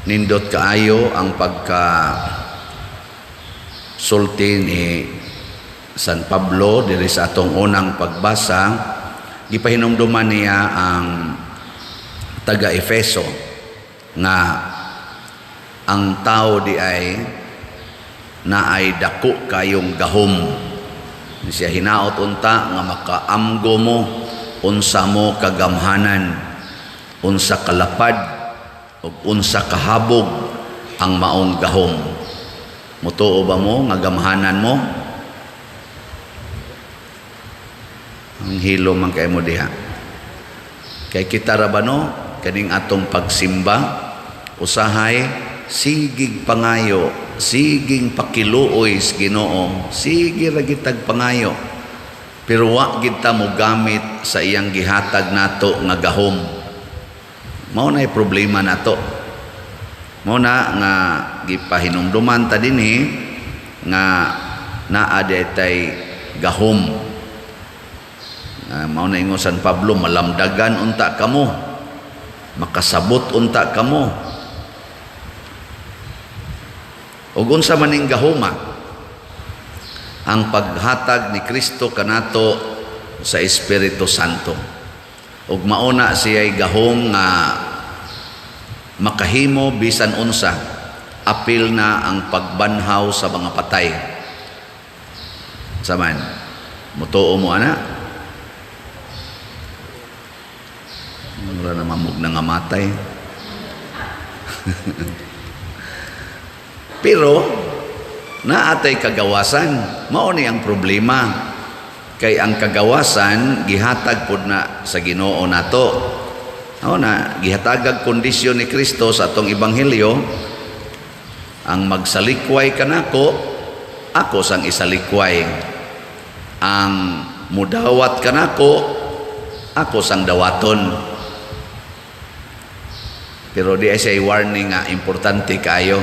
Nindot kaayo ang pagka sulti ni San Pablo diri sa atong unang pagbasa. Gipahinumduman niya ang taga Efeso nga ang tao di ay naay dako kayong gahom. Siya hinaot unta nga makaamgo mo unsa mo kagamhanan, unsa kalapad ug unsa kahabog ang maong gahom. Mutuo ba mo nga gamhanan mo? Ang hilo man kay mo diha. Kay kita ra ba, no, kaning atong pagsimba, usahay sigig pangayo, siging pakiluoy sa Ginoo, sige ra gitag pangayo. Pero wa gid ta mo gamit sa iyang gihatag nato nga gahom. Mao na problema nato. Mao na nga gipahinumduman ta dinhi nga naa tay gahom. Mao na ingon San Pablo, malamdagan unta kamo, makasabot unta kamo. Ug unsa man ning gahoma? Ang paghatag ni Kristo kanato sa Espiritu Santo. Ug mauna siya'y gahom nga makahimo bisan unsa, apil na ang pagbanhaw sa mga patay. Saman, mutuo mo ana? Mura na mamug na nga matay. Pero naatay kagawasan, mao ni ang problema. Kay ang kagawasan gihatag pud na sa Ginoo nato. Mao na gihatagag kondisyon ni Kristo sa atong ebanghelyo, ang magsalikway kanako, ako sang isalikway. Ang mudawat kanako, ako sang dawaton. Pero di ay siya warning nga importante kayo.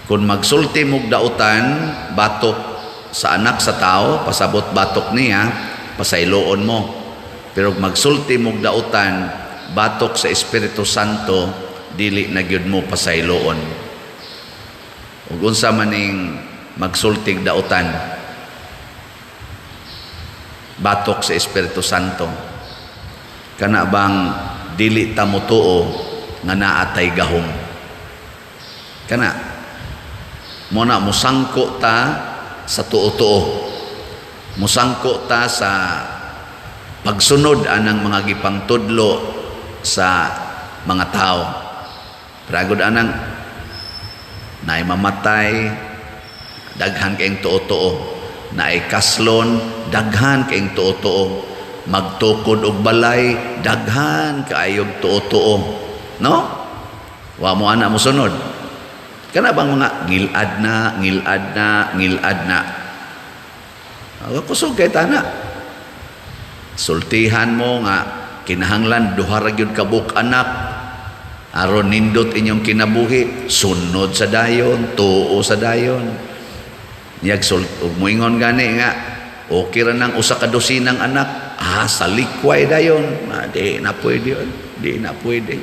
Kung magsulti mog dautan batok sa anak sa tao, pasabot batok niya, pasayloon mo. Pero magsulti mog dautan batok sa Espiritu Santo, dili na gyud mo pasayloon. Ug unsa maning magsultig dautan batok sa Espiritu Santo? Kana bang dili ta motuo nga naa tay gahom? Kana mo na musangko ta sa tuo-tuo, musangko ta sa pagsunod anang mga gipangtudlo sa mga tao. Pragod anang naay mamatay, daghan kayong tuo-tuo, naay kaslon, daghan kayong tuo-tuo, magtukod og balay, daghan kaayog tuo-tuo, no? Wa mo ana mosunod. Kana bang mga ngilad na, ngilad na, ngilad na. Kusog kay tana. Sultihan mo nga kinahanglan duha ra gyud ka buok anak aron nindot inyong kinabuhi, sunod sa dayon, tuo sa dayon. Niyag ug moingon gani nga okay ra nang usa ka dosinang anak, salikway dayon. Di na pwede yun. Di na pwede.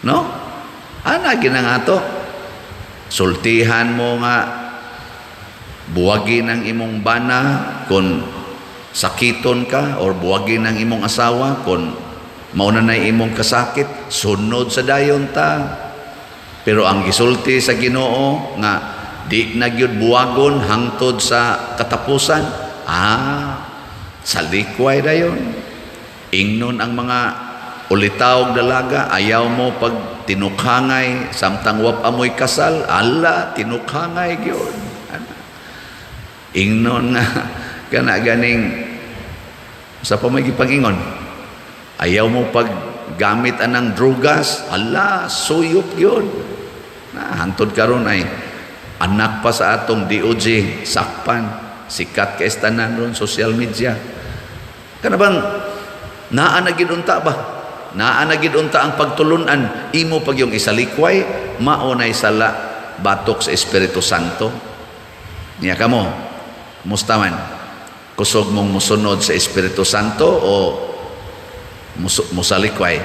No? Ana gina nga to. Sultihan mo nga buwagin ang imong bana kung sakiton ka, or buwagin ang imong asawa kung mauna na imong kasakit, sunod sa dayon ta. Pero ang gisulti sa Ginoo nga di na gyud buwagon hangtod sa katapusan, salikway dayon. Ingnon ang mga ulitaw dalaga, ayaw mo pag tinukhangay samtang wap amoy kasal, ala tinukhangay gyud. Ingnon nga kana ganing sa pa may gipangingon, ayaw mo pag gamit anang drugas, ala suyop gyud. Na hangtod karon ay anak pa sa atong DOJ sakpan, sikat kay tanan ron social media. Kana bang naa na gid unta ba? Naa na gid unta ang pagtulunan, imo pag yung isalikway, mao nay sala batok sa Espiritu Santo. Niya kamo, musta man? Kusog mong musunod sa Espiritu Santo o musalikway?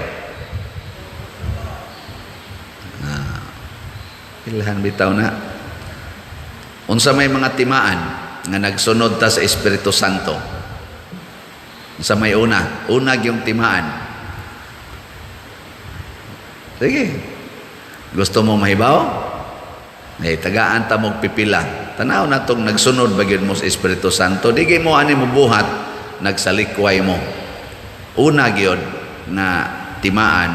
Ilhan bitaw na. Unsa may mga timaan nga nagsunod ta sa Espiritu Santo? Unsa may una? Una gyung timaan. Sige. Gusto mo mahibaw? Eh, tagaan ta mog pipila. Tanaw na tong nagsunod ba gyud mo sa Espiritu Santo? Di mo ani mo buhat, nagsalikway mo. Una gyud na timaan,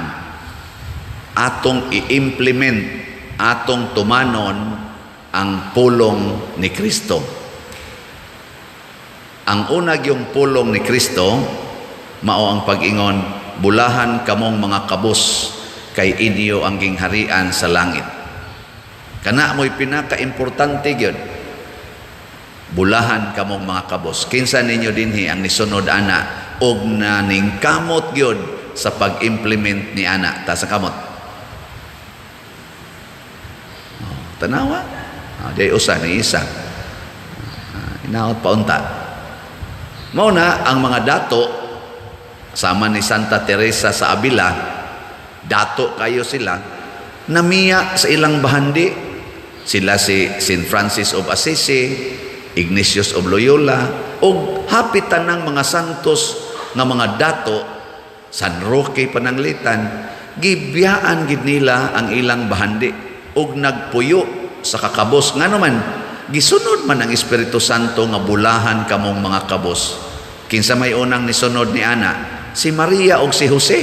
atong i-implement, atong tumanon ang pulong ni Kristo. Ang una gyung pulong ni Kristo mao ang pag-ingon, "Bulahan kamong mga kabos kay inyo ang gingharian sa langit." Kana mo'y pinaka-importante gyud. Bulahan kamong mga kabos. Kinsa ninyo dinhi ang nisunod ana og naningkamot gyud sa pag-implement ni ana? Ta sa kamot. Oh, tanawa. Oh, di usa ni isa. Inaot pa unta. Mao na ang mga dato sama ni Santa Teresa sa Avila, dato kayo sila, namiya sa ilang bahandi. Sila si Saint Francis of Assisi, Ignatius of Loyola, ug hapit tanang mga santos nga mga dato, San Roque Pananglitan, gibiyaan gid nila ang ilang bahandi ug nagpuyo sa kakabos. Ngano man, gisunod man ang Espiritu Santo nga bulahan kamong mga kabos. Kinsa may unang nisunod ni ana? Si Maria og si Jose.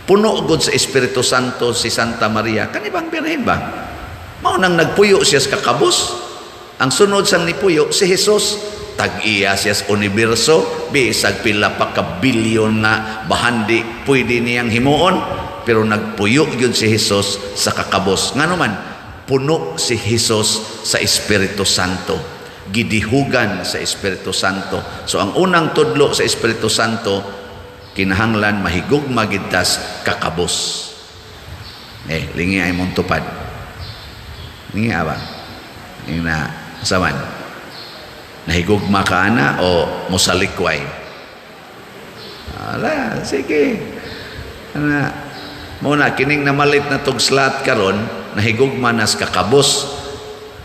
Puno gud sa Espiritu Santo si Santa Maria. Kani bang birhen ba? Mao nang nagpuyo siya sa kakabos. Ang sunod sang nipuyo si Jesus, tag-iya siya sa universo, bisag pila pa ka bilyon nga bahandi pwede niyang himuon, pero nagpuyo gyud si Jesus sa kakabos. Ngano man, puno si Jesus sa Espiritu Santo. Gidihugan sa Espiritu Santo. So ang unang tudlo sa Espiritu Santo, kinahanglan mahigugma gid tas kakabos. Eh, lingi ay mong tupad. Lingi ba? Ing na saman. Nahigugma ka ana o mosalikway? Ala, sige. Ana, muna kining namalit na tog slot karon, nahigugma nas kakabos.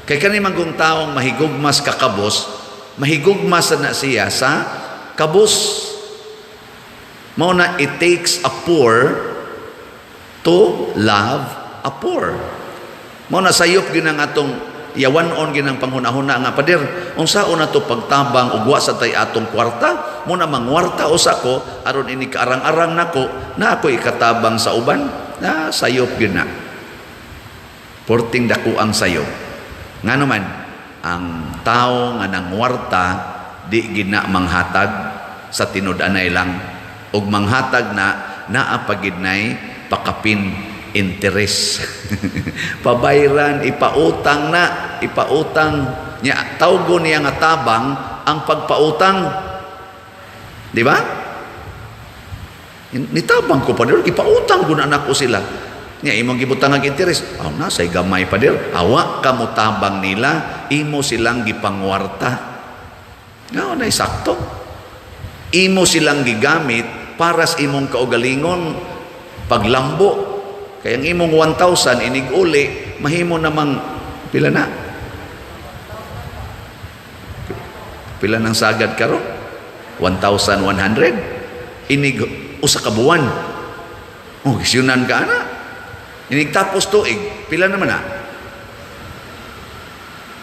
Kay kani man kung taong mahigugma sa kakabos, mahigugma sa na siya sa kabos. Mao na it takes a poor to love a poor. Mao na sayop gyud ang atong yawan-on gyud ang panghuna-huna nga, "Pader, unsaon na to pagtabang ug wa sa tay atong kwarta?" Mo na mangwarta usa ko aron ini kaarang-arang nako na ako ikatabang sa uban na. Sayop gyud na, porting dako ang sayop. Ngano man, ang tao nga nangwarta di gid na manghatag sa tinud-anay lang, ug manghatag na naa pa gid nay pakapin interest, pabayran, ipautang na, ipautang niya, tawgo niya nga tabang ang pagpautang, di ba? Nitabang ko pa dir, ipautang ko na nako sila niya, imong gibutang ang interest. Oh, na say gamay pa dir, awa ka mo tabang nila, imo silang gipangwarta. Nga na sakto, imo silang gigamit para sa imong kaugalingon paglambo. Kaya ang imong 1,000 inig-uli, mahimo namang pila na? Pila nang sagad karon? 1,100? Inig usa ka buwan. Oh, gisyunan ka ana. Inig tapos tuig, pila naman na?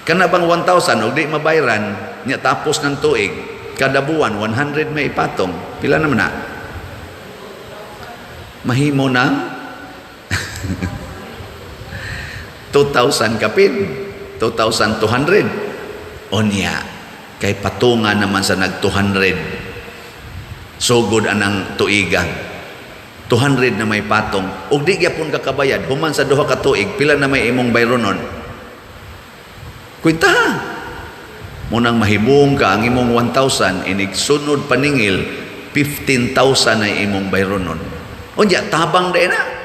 Kana bang 1,000 og di mabayran nya tapos ng tuig, kada buwan 100 may ipatong, pila naman na? Mahimo na 2,000 kapin, 2,200. Onya, kay patungan naman sa nag 200. Sugod anang tuiga. 200 na may patong. Ug di gyapon ka kabayad, human sa 2 ka tuig, pila na may imong bayronon? Kwenta. Munang mahibong ka ang imong 1,000, inig sunod paningil, 15,000 na imong bayronon. Unya, tabang din na.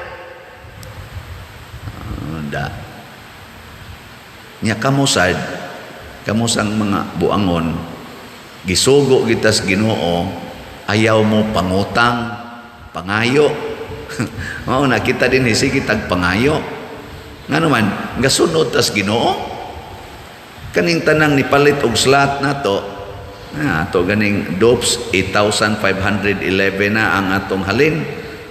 Da. Nya kamusad, kamusang mga buangon, gisugo gitas Ginoo, ayaw mo pangutang, pangayo. Mao na kita din sige tag pangayo. Ngano man, gasunod tas Ginoo. Kaning tanang nipalit og slot nato, na ato ganing dopes, 8,511 na ang atong halin.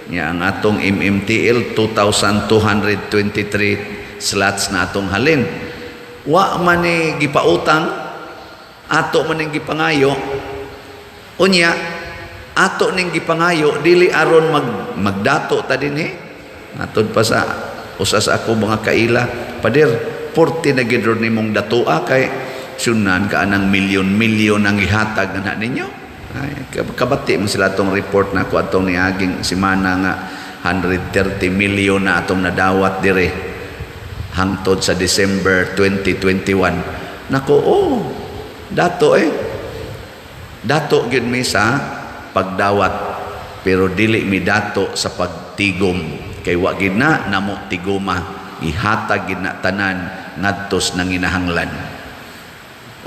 Nya ang atong MMTL, 2,223 slots na atong halin. Wa man ni gipautang, ato man ning gipangayo. Unya, ato ning gipangayo dili aron magdato ta dinhi. Matod pa sa usa sa ako mga kaila, "Pader, porte na gid ron nimong datoa kay sunan ka anang milyon-milyon ang gihatag na ninyo." Ay, kabati man sila atong report na ako atong niaging semana nga 130 million na atong nadawat dire hangtod sa December 2021. Nako, oh, dato eh. Dato gyud mi sa pagdawat, pero dili mi dato sa pagtigom kay wa gid na namo tigoma, ihatag gid na tanan ngadto sa nanginahanglan.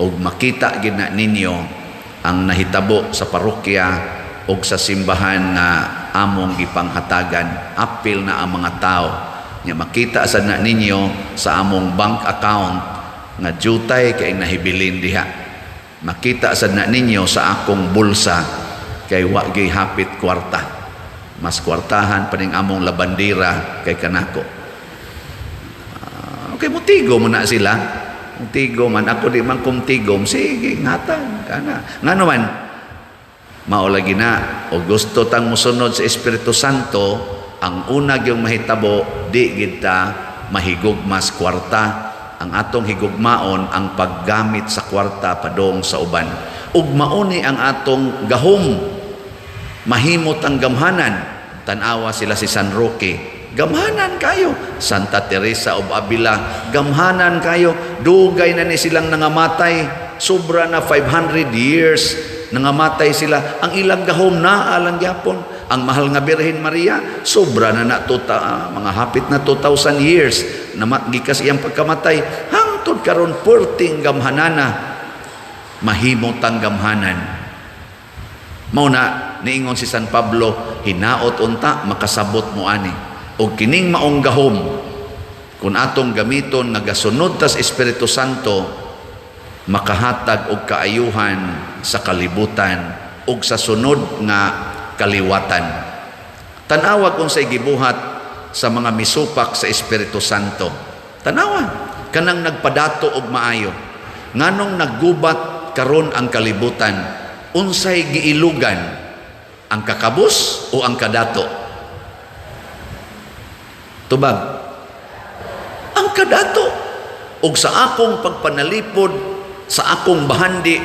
Og makita gid na ninyo ang nahitabo sa parokya og sa simbahan nga among gipanghatagan. Apil na ang mga tao nya. Makita sad na ninyo sa among bank account nga jutay kay nahibilin diha. Makita sad na ninyo sa akong bulsa kay wa gyud hapit kwarta. Mas kwartahan pa ning among labandira kay kanako. Okay, mutigo mo na sila. Mutigo man ako, di man kumtigom, sige, ngatag kana. Ngano man, mao lagi na o gusto tang musunod sa Espiritu Santo, ang una gyung mahitabo, di gid ta mahigugmas kwarta. Ang atong higugmaon ang paggamit sa kwarta padong sa uban. Ug mauni ang atong gahom, mahimot ang gamhanan. Tan-awa sila si San Roque, gamhanan kayo. Santa Teresa of Avila, gamhanan kayo. Dugay na ni silang nangamatay, sobra na 500 years nangamatay sila, ang ilang gahom naa lang gyapon. Ang Mahal nga Birhen Maria, sobra na na tuta, mga hapit na 2,000 years na gikas iyang pagkamatay, hangtod karon perting gamhanana. Mahimot ang gamhanan. Mao na niingon si San Pablo, "Hinaot unta makasabot mo ani." Og kining maong gahom, kung atong gamiton nga gasunod tas Espiritu Santo, makahatag og kaayuhan sa kalibutan ug sa sunod nga kaliwatan. Tanawa kung say gibuhat sa mga misupak sa Espiritu Santo. Tanawa, kanang nagpadato og maayo. Nganong naggubat karon ang kalibutan? Unsay giilugan? Ang kakabos o ang kadato? Tubag. Ang kadato. Og sa akong pagpanalipod, sa akong bahandi,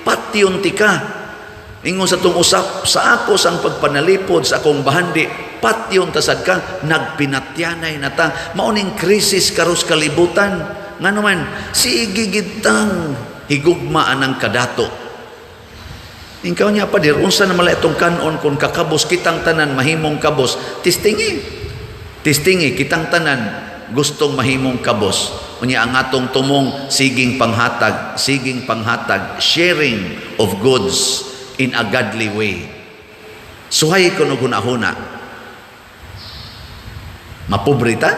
patyon tika. Ingon sa tong usap, sa ako sang pagpanalipod, sa akong bahandi, patyon tasad ka, nagpinatyanay na ta. Mauning krisis karos kalibutan. Nga naman, sige gitang higugma anang kadato. Ikaw niya, "Pader, unsa na mala itong kanon kung kakabos kitang tanan mahimong kabos?" Tistingi. Tistingi, kitang tanan gustong mahimong kabos. Unya ang atong tumong, siging panghatag, sharing of goods in a godly way. Suhay ko no hunahuna. Mapobre ta?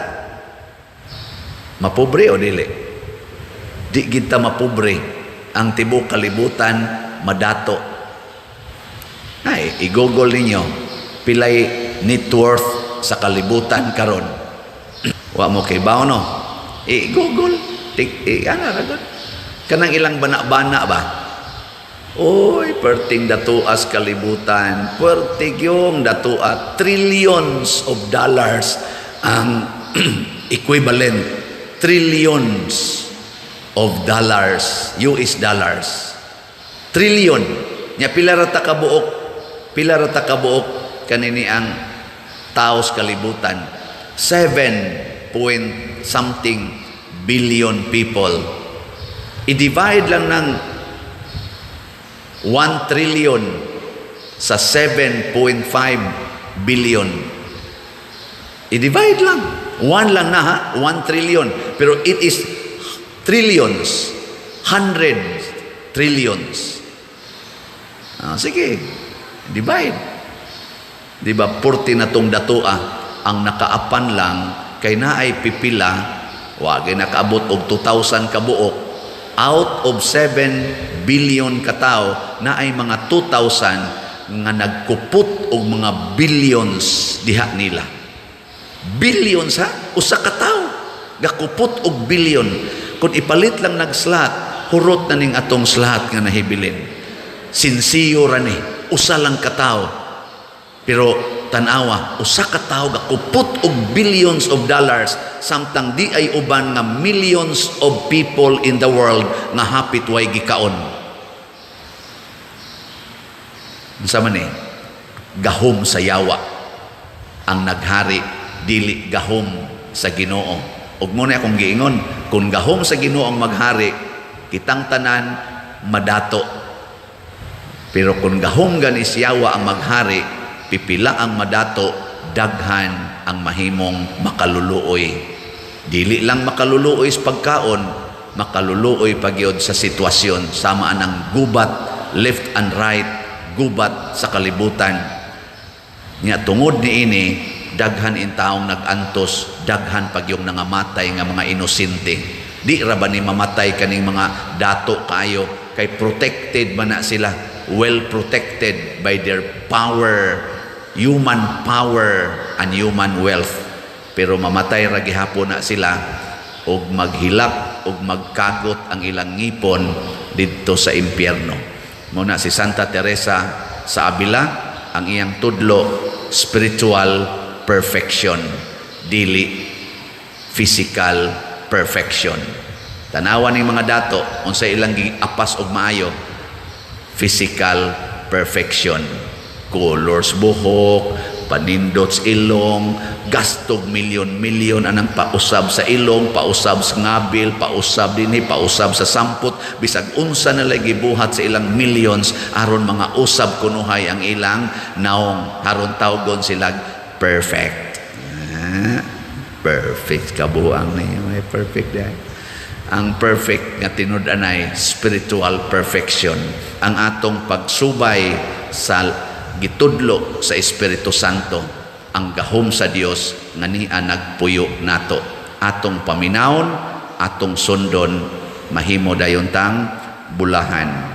Mapobre o dili? Di kita mapobre. Ang tibok kalibutan madato. Ay, i-Google ninyo pilay net worth sa kalibutan karon. Wa mo kay no? I-Google. Tik, ana ra gud. Kanang ilang bana-bana ba? Oy, perting datuas kalibutan, perting yung datua, trillions of dollars ang equivalent, trillions of dollars, US dollars. Trillion. Nya pila ra ta kabuok, pila ra ta kabuok kanini ang taos kalibutan? 7 point something billion people. I-divide lang ng 1 trillion sa 7.5 billion. I-divide lang. 1 lang na ha, 1 trillion. Pero it is trillions, hundreds, trillions. Ah, sige, divide. Di ba, 40 na tong datua, ang nakaapan lang, kay naay pipila Wa gyud nakaabot og 2,000 ka buok out of 7 billion katao, na ay mga 2,000 nga nagkupot og mga billions diha nila. Billions ha, usa ka tawo gakupot og billion. Kung ipalit lang nag slot, hurot na ning atong slot nga nahibilin. Sinsiyo ra ni, usa lang ka tawo. Pero tanawa, usa ka tawo gakupot og billions of dollars, samtang di ay uban nga millions of people in the world nga hapit way gikaon. Unsa man eh? Gahom sa yawa ang naghari, dili gahom sa Ginoo. Ug mao na akong giingon, kung gahom sa Ginoo ang maghari, kitang tanan madato. Pero kung gahom gani sa yawa ang maghari, pipila ang madato, daghan ang mahimong makaluluoy. Dili lang makaluluoy sa pagkaon, makaluluoy pagyod sa sitwasyon, sama anang gubat left and right, gubat sa kalibutan. Nya tungod niini, daghan in taong nag-antos, daghan pagyong nangamatay nga mga inosente. Di ra ba ni mamatay kaning mga dato kaayo, kay protected man na sila, well protected by their power, human power and human wealth. Pero mamatay ra gihapon na sila og maghilak og magkagot ang ilang ngipon didto sa impyerno. Mao na si Santa Teresa sa Avila, ang iyang tudlo, spiritual perfection, dili physical perfection. Tanawa ning mga dato, unsa ilang giapas og maayo? Physical perfection. Colors buhok, panindot sa ilong, gastog milyon-milyon anang pausab sa ilong, pausab sa ngabil, pausab dinhi, pausab sa sampot, bisag unsa na lagi gibuhat sa ilang millions aron mga usab kunuhay ang ilang naong, aron tawgon sila perfect. Ah, perfect kabuang niyo, may perfect dahil. Ang perfect nga tinud-anay, spiritual perfection. Ang atong pagsubay sa gitudlo sa Espiritu Santo, ang gahom sa Dios nga niya nagpuyo nato. Atong paminawon, atong sundon, mahimo dayon tang bulahan.